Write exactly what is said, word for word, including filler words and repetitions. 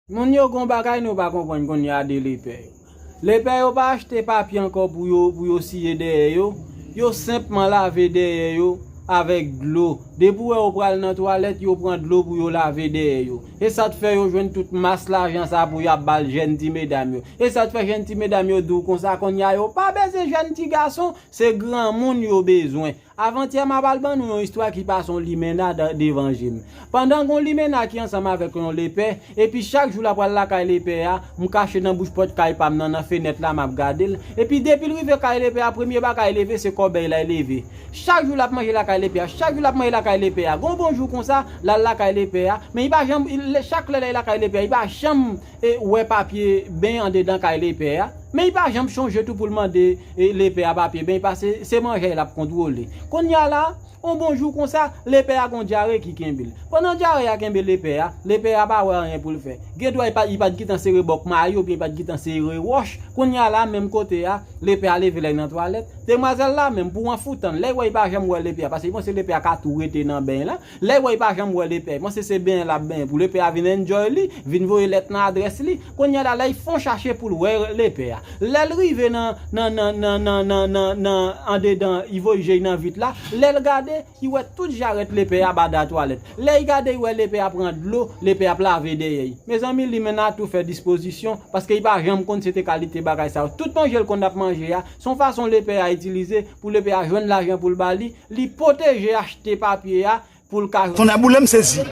Moun yo gon bagay nou pa konprann kounye a de lepè yo. Lepè yo pa achte papye ankò pou yo, pou yo siye dèyè yo. Yo senpman lave dèyè yo avèk dlo. Depi w wè yo pral nan twalèt, yo pran dlo pou yo lave dèyè yo. E sa t fè yo jwenn tout mas lajan sa pou y ap ba l jèn ti medam yo. E sa t fè jèn ti medam yo di w konsa kounye a yo pa bezwen jèn ti gason, se granmoun yo bezwen. Avantyè m ap al ban nou yon istwa ki pase yon limena da- devan je m. Pandan gon limena ki ansanm avèk yon lepè, epi chak jou l ap pral lakay lepè a, m kache nan bouch pòt kay pa m nan, nan fenèt la, m ap gade l. Epi depi l rive kay lepè a, premye bagay leve, se kòbèy la l leve. Chak jou l ap manje lakay lepè a, chak jou l ap manje lakay lepè a. Gon bon jou konsa, l al lakay lepè a, men li pa janm, li- chak lè l al lakay lepè a, li pa janm e, wè papye ben andedan kay lepè a. Men li pa janm chonje tou pou l mande e, lepè a papye ben, paske se manje l ap kontwole. Kounye a la, yon bon jou konsa, lepè a gon dyare ki kenbe l. Pandan dyare a kenbe lepè a, lepè a pa wè anyen pou l fè. Gen dwa li pa, li pa t gentan sere bòk mayo, oubyen li pa t gentan sere wòch. Kounye a la, menm kote a, lepè a leve l al nan twalèt. Demwazèl la menm, pou anfoutan l, lè l wè li pa janm wè lepè a, paske li panse lepè a ka tou rete nan ben la. Lè l wè li pa janm wè lepè, li panse se benyen l ap benyen pou lepè a vin enjoy li, vin voye lèt nan adrès li. Kounye a la, lè l fon chache pou l wè lepè a. Lè l rive nan, nan, nan, nan, nan, nan, nan, nan, andedan, li voye je l nan vit la. Lè l gade, li wè tout jarèt lepè a ba da twalèt. Lè l gade, li wè lepè a pran dlo, lepè a ap lave dèyè l. Mezanmi, limena tou fè dispozisyon, paske li pa janm konn se te kalite bagay sa yo. Tout manje l konn ap manje a, se yon fason lepè a itilize pou lepè a jwenn lajan pou l ba li, li pwoteje achte papye a pou l ka. Ton a boule m sezi.